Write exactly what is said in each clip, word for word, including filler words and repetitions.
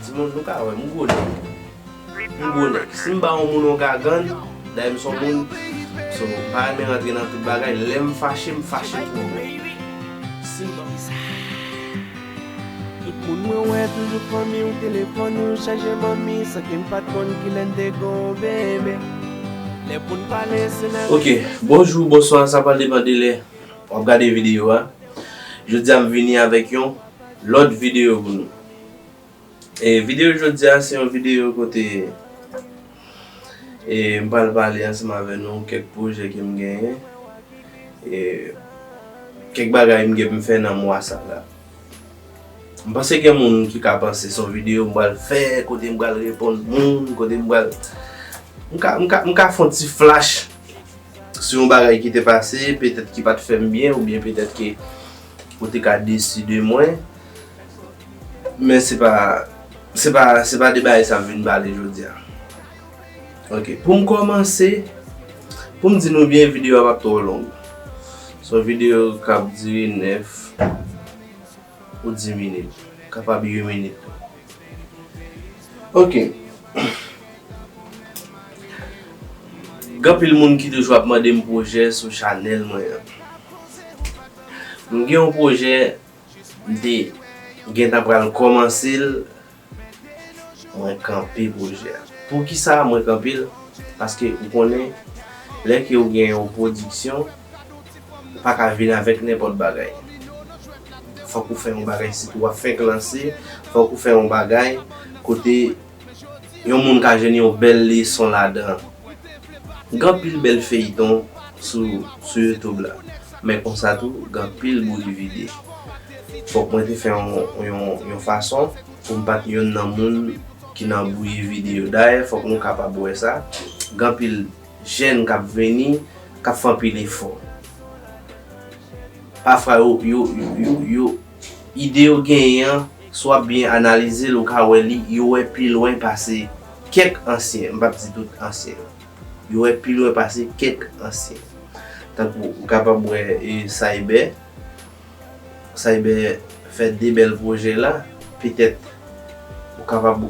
Timoun, nou ka wè m gwo nèg. M gwo nèg. Si m ba yon moun yon gagann, dayè m se yon moun, so, m pa renmen rantre nan tout bagay. Lè m fache, m fache pou mwen. Si m Tout moun mwen wè toujou fanmi w telefòn ou chaje manmi san ke m pa t konn kilè n te gon bebe. Lè pou n pale se nan Ok, bonjou, bonswa, sa pral depann de lè w ap gade videyo a. Jodi a m vini avèk yon lòt videyo pou nou. E videyo jodi a se yon videyo kote e m pral pale ansanm avè nou kèk pwojè ke m genyen. E kèk bagay m gen pou m fè nan mwa sa la. M panse gen moun ki ka panse se yon videyo m pral fè, kote m pral reponn moun, kote m pral m ka, m ka, m ka fè yon ti flash sou yon bagay ki te pase, petèt ki pa t fè m byen, oubyen petèt ke ou te ka desi de mwen. Men se pa, se pa, se pa de bagay sa m vin pale jodi a. Ok, pou m kòmanse, pou m di nou byen, videyo a p ap twò long. Se yon videyo k ap dire nèf ou dis minit, kapab uit minit tou. Ok. Gen anpil moun ki toujou ap mande m pwojè sou chanèl mwen an. M gen yon pwojè, m te gentan pral kòmanse l, mwen kanpe pwojè a. Poukisa mwen kanpe l? Paske ou konnen, lè ke ou gen yon pwodiksyon, ou pa ka vin avèk nenpòt bagay. Fòk ou fè yon bagay, sitou w ap fèk lanse, fòk ou fè yon bagay kote yon moun ka jwenn yon bèl leson ladan. Gen anpil bèl feyton sou, sou YouTube la. Men konsa tou, gen anpil bouyi vide. Fòk mwen te fè yon, yon, yon fason pou m pa t yonn nan moun ki nan bouyi vide yo. Dayè, fòk nou kapab wè sa. Gen anpil jèn k ap vini, k ap fè anpil efò. Pafwa, yo, yo, yo, yo, yo, ide yo genyen an, si w ap byen analize l, ou ka wè li, yo wè pi lwen pase kèk ansyen, m p ap di tout ansyen. Yo wè pi lwen pase kèk ansyen. Tankou, ou kapab wè, e, Cyber. Cyber fè de bèl pwojè la, petèt ou kapab,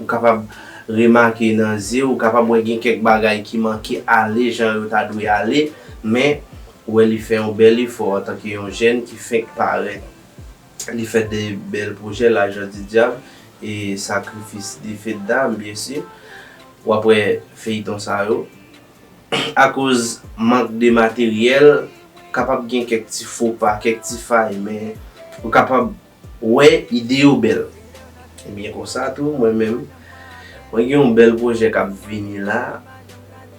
ou kapab remake nan zye, ou kapab wè gen kèk bagay ki manke ale jan yo ta dwe ale, men ou wè li fè yon bèl efò antanke yon jèn ki fenk parèt. Li fè de bèl pwojè, Lajan di dyab e Sakrifis de Fedda, byen si. W ap wè feyton sa yo. Akoz mank de materyèl, kapab gen kèk ti fopa, kèk ti fay, men ou kapab wè ide yo bèl. Ebyen, konsa tou, mwen menm, mwen gen yon bèl pwojè k ap vini la.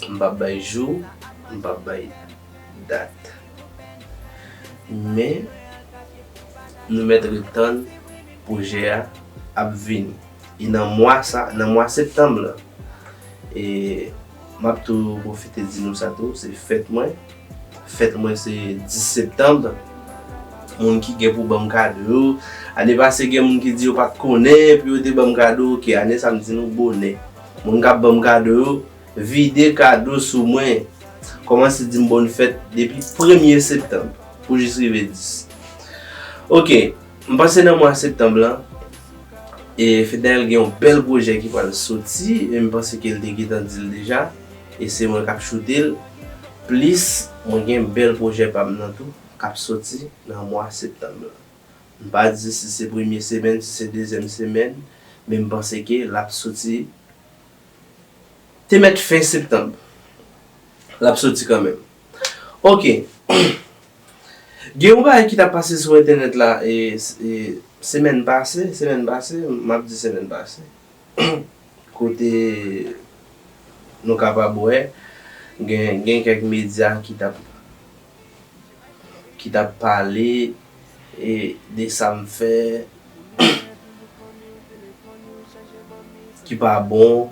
M p ap bay jou, m p ap bay dat. Men, nou mèt ret tann pwojè a ap vini. E nan mwa sa, nan mwa septanm lan, e m ap tou pwofite di nou sa tou, se fèt mwen. Fèt mwen se dis septanm. Moun ki gen pou ban m kado yo. Ane pase gen moun ki di yo pa t konnen pou yo te ban m kado. Ok, ane sa m di nou bonè. Moun k ap ban m kado yo, vide kado sou mwen. Kòmanse di m bòn fèt depi premye septanm pou jis rive dis. Ok, m panse nan mwa septanm lan, e Fednaelle gen yon bèl pwojè ki pral soti, e m panse ke l te gentan di l deja, e se mwen k ap choute l. Plis, mwen gen bèl pwojè pa m nan tou, k ap soti nan mwa septanm lan. M pa di si se premye semèn, si se dezyèm semèn, men m panse ke l ap soti te mèt fen septanm. L ap soti kanmenm. Ok. Gen yon bagay ki t ap pase sou entènèt la, e, e, semèn pase, semèn pase, m ap di semèn pase. Kote nou kapab wè, gen, gen kèk medya ki t ap, ki t ap pale, e, de sa m fè, ki pa bon.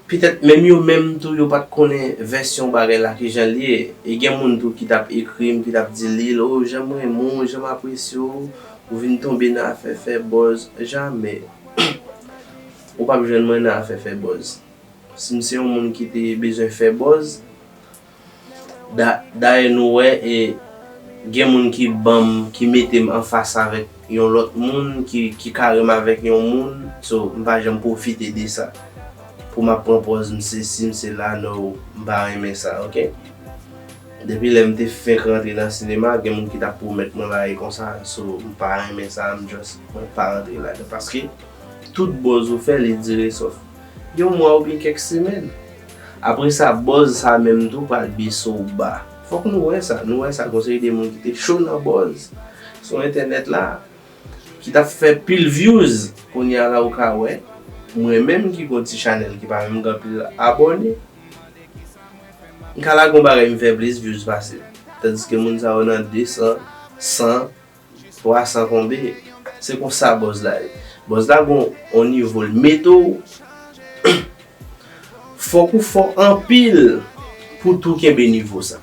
Petèt menm yo menm tou, yo pa t konnen vèsyon bagay la kijan l ye. E gen moun tou ki t ap ekri m, ki t ap di li, "O, jan m renmen w, jan m apresye w, ou vin tonbe nan afè fè buzz." Jamè. Ou p ap jwenn mwen nan afè fè buzz. Si m se yon moun ki te bezwen fè buzz, da-, dayè nou wè, e, gen moun ki ban m, ki mete m anfas avèk yon lòt moun ki, ki karèm avèk yon moun, so, m pa janm pwofite de sa. Pou m ap pran pòz m sesi, m sela, no, m pa renmen sa, oke? Depi lè m te fenk rantre nan sinema, gen moun ki t ap pwomèt mwen bagay konsa, so, m pa renmen sa, m just, mwen pa rantre ladan. Paske, tout buzz ou fè, li dire sòf yon mwa oubyen kèk semèn. Apre sa, buzz sa menm tou pral bese w ba. Fòk nou wè sa, nou wè sa, gon seri de moun ki te cho nan buzz sou entènèt la, ki t ap fè pil views. Kounye a la ou ka wè, mwen menm ki gon ti chanèl ki pa menm gen anpil abòne, m ka lage yon bagay m fè plis views pase l. Tandiske moun sa yo nan de san, san, twa san konbe. Se konsa buzz la ye. Buzz la gon on nivo l mete w. Fòk ou fò anpil pou tou kenbe nivo sa.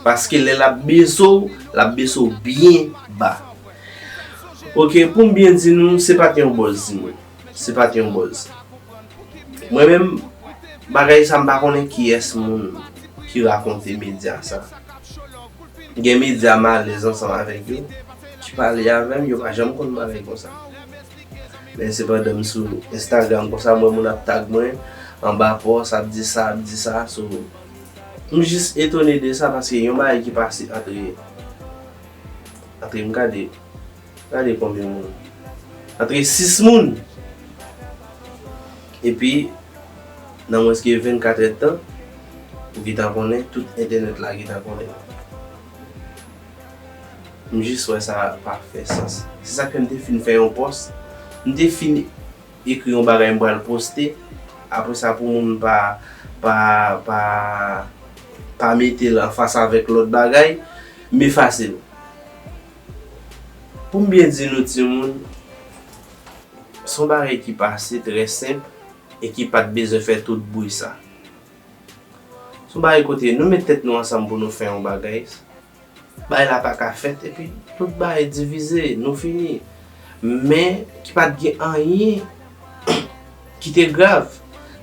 Paske lè l ap bese w, l ap bese w byen ba. Oke, pou m byen di nou, se pa t yon buzz, timoun. Se pa t yon buzz. Mwen menm, bagay sa, m pa konnen kiyès moun ki rakonte medya sa. Gen medya m alèz ansanm avèk yo, ki pale avè m, yo pa janm konn bagay konsa. Men sepandan, m sou Instagram konsa, m wè moun ap tag mwen anba pòs, ap di sa, ap di sa, so, m jis etone de sa, paske yon bagay ki pase antre, antre m gade, gade konbyen moun. Antre sis moun. Epi, nan mwens ke vennkat èdtan, ou gentan konnen, tout entènèt la gentan konnen. M jis wè sa pa fè sans. Se sa k fè m te fin fè yon pòs. M te fin ekri yon bagay m pral poste. Apre sa, pou moun pa, pa, pa, pa mete l anfas avèk lòt bagay, m efase l. Pou m byen di nou, timoun, se yon bagay ki pase trè senp e ki pa t bezwen fè tout bri sa. Se yon bagay kote nou met tèt nou ansanm pou nou fè yon bagay. Bagay la pa ka fèt, epi tout bagay divize, nou fini. Men, ki pa t gen anyen ki te grav.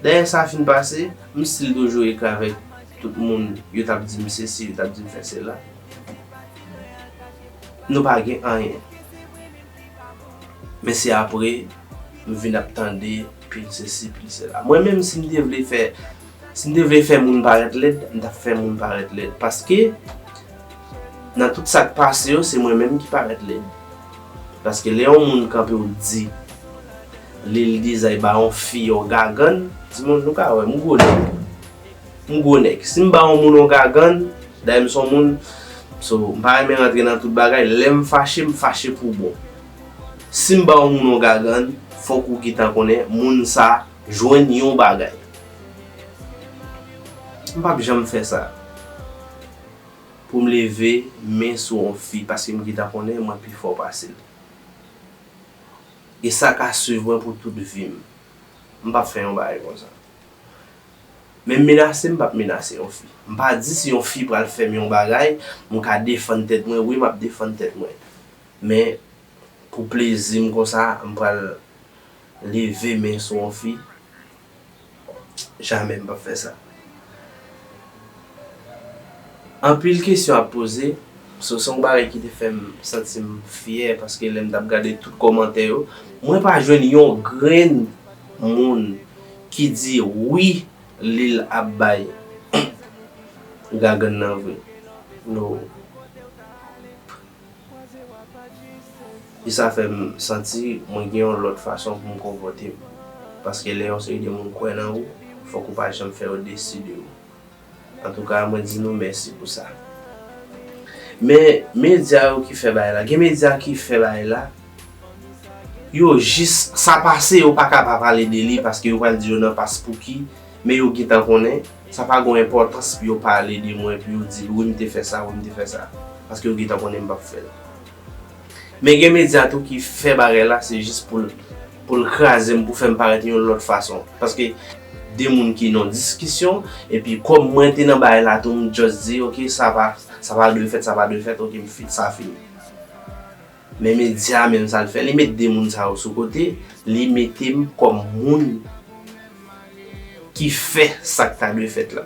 Dayè sa fin pase, m still toujou ekri avèk tout moun, yo t ap di m sesi, yo t ap di m fè sela. Nou pa gen anyen. Men se apre, m vin ap tande pil sesi, pil sela. Mwen menm, si m te vle fè, si m te vle fè moun parèt lèd, m t ap fè moun parèt lèd. Paske, nan tout sa k pase yo, se mwen menm ki parèt lèd. Paske lè yon moun kanpe w di, Lil Dizay ba yon fi yon gagann, timoun, nou ka wè, m gwo nèg. M gwo nèg. Si m ba yon moun yon gagann, dayè m se yon moun, so, m pa renmen rantre nan tout bagay. Lè m fache, m fache pou bon. Si m ba yon moun yon gagann, fòk ou gentan konnen moun sa jwenn yon bagay. M p ap janm fè sa. Pou m leve men sou yon fi paske m gentan konnen mwen pi fò pase l. E sa ka swiv mwen pou tout vi m. M p ap fè yon bagay konsa. Men menase, m p ap menase yon fi. M pa di si yon fi pral fè m yon bagay, m ka defann tèt mwen, wi, m ap defann tèt mwen. Men, pou plezi m konsa, m pral leve men sou yon fi. Jamè m p ap fè sa. Anpil kesyon ap poze, so se yon bagay ki te fè m santi m fyè, paske lè m t ap gade tout kòmantè yo, mwen pa jwenn yon grenn moun ki di wi, Lil ap bay gagann nan vre. No. E sa fè m santi mwen gen yon lòt fason pou m konpòte m. Paske lè yon seri de moun kwè nan ou, fòk ou pa janm fè yo desi de ou. Antouka, mwen di nou mèsi pou sa. Men, medya yo ki fè bagay la, gen medya ki fè bagay la, yo jis, sa pase, yo pa ka pa pale de li, paske yo pral di yo nan pas Pouki, men yo gentan konnen, sa pa gon enpòtans pou yo pale de mwen, pou yo di, wi, m te fè sa, wi, m te fè sa. Paske yo gentan konnen m p ap fè l. Men gen medya tou ki fè bagay la, se jis pou l, pou l kraze m, pou fè m parèt yon lòt fason. Paske de moun ki nan diskisyon, epi kòm mwen te nan bagay la tou, m just di, oke, sa pa, sa pa dwe fèt, sa pa dwe fèt, oke, m fi-, sa fini. Men medya menm sa l fè, li met de moun sa yo sou kote, li mete m kòm moun ki fè sa k ta dwe fèt la.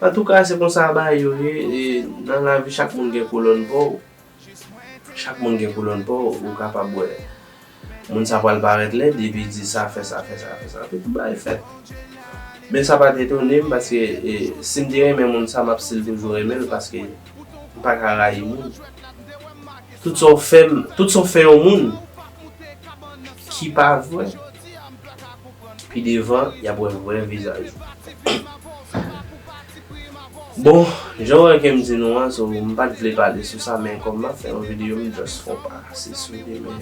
Antouka, se konsa bagay yo ye, e nan lavi chak moun gen kolòn pa w. Chak moun gen koulonn pa w, ou kapab wè moun sa pral parèt lèd, epi di sa, fè sa, fè sa, fè sa, epi tout bagay fèt. Men sa pa t etone m, paske, e, si m te renmen moun sa, m ap still toujou renmen l, paske m pa ka rayi moun. Tout sa w fè m, tout sa w fè yon moun ki pa vre, pi devan, y ap wè vrè vizaj ou. Bon, jan w wè ke m di nou an, so, m pa t vle pale sou sa, men kòm m ap fè yon videyo, m just fè yon pase sou li, men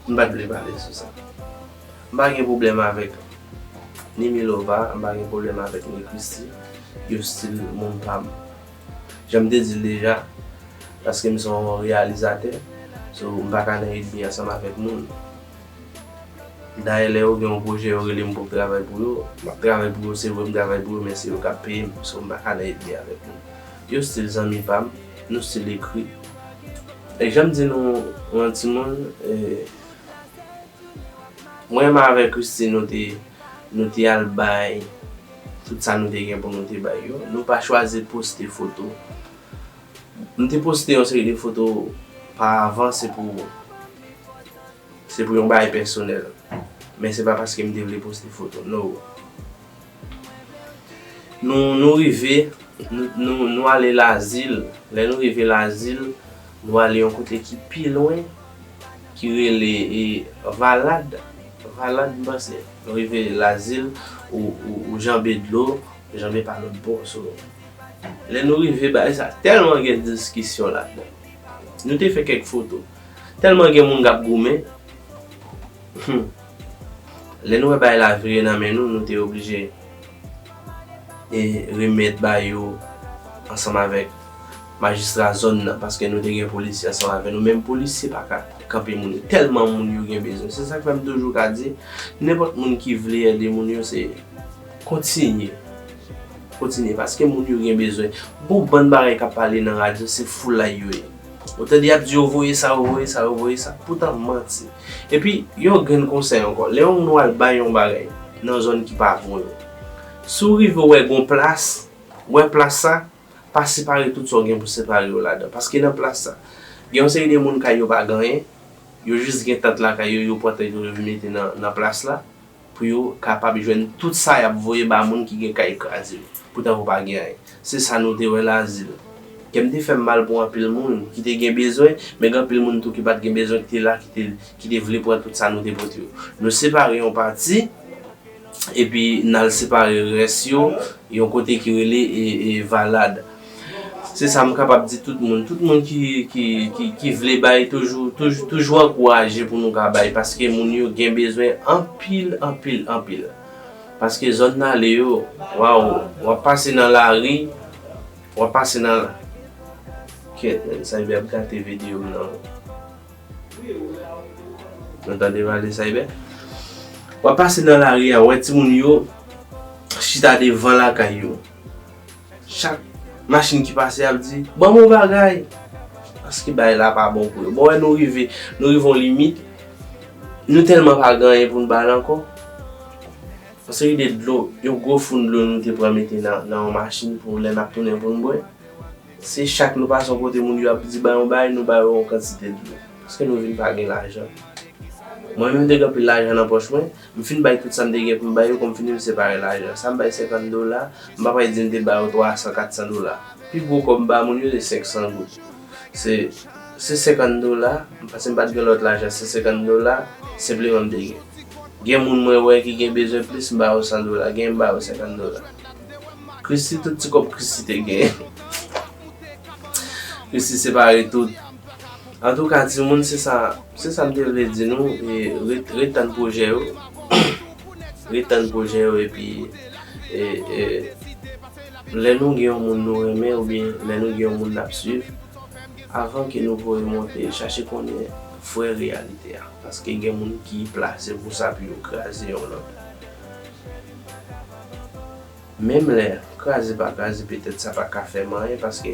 m pa t vle pale sou sa. M pa gen pwoblèm avèk ni Milova, m pa gen pwoblèm avèk ni Christie. Yo still moun pa m. Jan m te di l deja, paske m se yon reyalizatè, so, m pa ka nan ènmi ansanm avèk moun. Dayè, lè yo gen yon pwojè, yo rele m pou m travay pou yo. M ap travay pou yo, se vre, m travay pou yo, men se yo k ap peye m, so, m pa ka nan ènmi avèk moun. Yo still zanmi pa m, nou still ekri. E jan m di nou, yon timoun, e, mwen menm avèk Christie, nou te, nou te al bay tout sa nou te gen pou nou te bay yo. Nou pa chwazi poste foto. M te poste yon seri de foto pa avan, se pou, se pou yon bagay pèsonèl. Men se pa paske m te vle poste foto, no. Nou, nou rive, nou, nou, nou ale Lazil. Lè nou rive Lazil, nou ale yon kote ki pi lwen, ki rele, e, Valad. Valad, m panse. Nou rive Lazil, ou, ou, ou janbe dlo, janbe pa lòt bò, so. Lè nou rive, bagay sa tèlman gen diskisyon ladan. Nou te fè kèk foto. Tèlman gen moun k ap goumen. Hmm. Lè nou wè bagay la vire nan men nou, nou te oblije, e, remèt ba yo ansanm avèk majistra zòn nan, paske nou te gen polisye ansanm avè nou. Menm polisye pa ka kanpe moun yo, tèlman moun yo gen bezwen. Se sa k fè m toujou ka di, nenpòt moun ki vle ede moun yo, se kontinye. Kontinye, paske moun yo gen bezwen. Gon bann bagay k ap pale nan radyo, se foulay yo ye. Ou tande y ap di yo voye sa, yo voye sa, yo voye sa. Poutan manti. Epi, yon grenn konsèy ankò. Lè yon moun al bay yon bagay nan zòn ki pa bon yo, si w rive wè gon plas, wè plas sa, pa separe tout sa w gen pou separe yo ladan. Paske nan plas sa, gen yon seri de moun kay yo pa gen anyen, yo jis gen tant lakay yo, yo pran tant yo, yo vin mete nan, nan plas la, pou yo kapab jwenn tout sa y ap voye ba moun ki gen kay kraze yo. Poutan yo pa gen anyen. Se sa nou te wè Lazil. Kè m te fè m mal pou anpil moun ki te gen bezwen, men gen anpil moun tou ki pa t gen bezwen, ki te la, ki te, ki te vle pran tout sa nou te pote yo. Nou separe yon pati, epi n al separe rès yo yon kote ki rele, e, e, Valad. Se sa m kapab di tout moun. Tout moun ki, ki, ki, ki vle bay, toujou, toujou, toujou ankouraje pou nou ka bay, paske moun yo gen bezwen anpil, anpil, anpil. Paske zòn n ale yo, waw, w ap pase nan lari, w ap pase nan, kèt, men, sa ap gate videyo m nan. Nou tande pale Cyber? W ap pase nan lari a, w wè timoun yo chita devan lakay yo. Chak machin ki pase ap di, "Ban m yon bagay!" Paske bagay la pa bon pou yo. Bon, wè nou rive, nou rive yon limit. Nou tèlman pa gen anyen pou n ba l ankò. Yon seri de dlo, yon gwo foun dlo nou te pran mete nan, nan yon machin pou lè n ap tounen pou n bwè. Se chak nou pase yon kote moun yo ap di bay yon bagay, nou ba yo yon kantite dlo. Paske nou vin pa gen lajan. Mwen menm, m te gen anpil lajan nan pòch mwen, m fin bay tout sa m te gen pou m bay yo, kòm fini m separe lajan. Sa m bay senkant dola, m pa pral di m te ba yo twa san, kat san dola. Pi gwo kòb m ba moun yo, se senk san goud. Se, se senkant dola, paske m pa t gen lòt lajan, se senkant dola, senpleman m te gen. Gen moun mwen wè ki gen bezwen plis, m ba yo san dola, gen m ba yo senkant dola. Christie, tout ti kòb Christie te gen. Christie separe tout. Antouka, timoun, se sa, se sa m te vle di nou, e, ret, ret tann pwojè yo. Ret tann pwojè yo, epi, e, e, lè nou gen yon moun nou renmen, oubyen lè nou gen yon moun n ap swiv, avan ke nou voye monte, chache konnen vrè reyalite a. Paske gen moun ki plase pou sa, pou yo kraze yon lòt. Menm lè kraze pa kraze, petèt sa pa ka fè m anyen, paske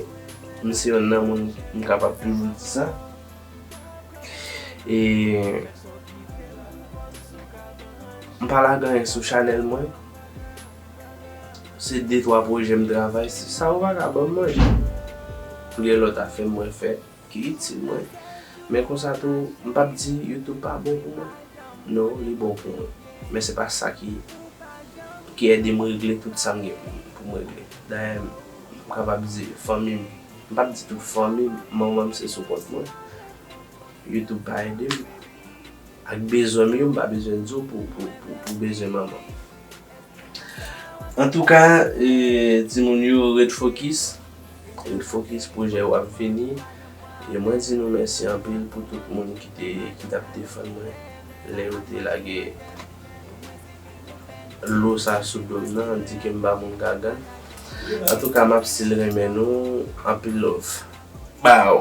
m se yonn nan moun, m kapab toujou di sa. E m pa lage anyen sou chanèl mwen. Se de twa pwojè m travay, se sa yo pa ka ban m manje. M gen lòt afè mwen fè ki itil mwen. Men konsa tou, m p ap di YouTube pa bon pou mwen. Non, li bon pou mwen. Men se pa sa ki, ki ede m regle tout sa m gen pou, pou m regle. Dayè, m kapab di fanmi m, m p ap di tout fanmi m, manman m se sou kont mwen. YouTube pa ede m. Ak bezwen m yo, m pa bezwen di w pou, pou, pou, pou bezwen manman m. Antouka, e, timoun yo, ret fokis. Ret fokis, pwojè yo ap vini. E mwen di nou mèsi anpil pou tout moun ki te, ki t ap defann mwen lè yo te lage lo sa sou do m nan, di ke m pa moun gaga. Antouka, m ap still renmen nou. Anpil love. Bow!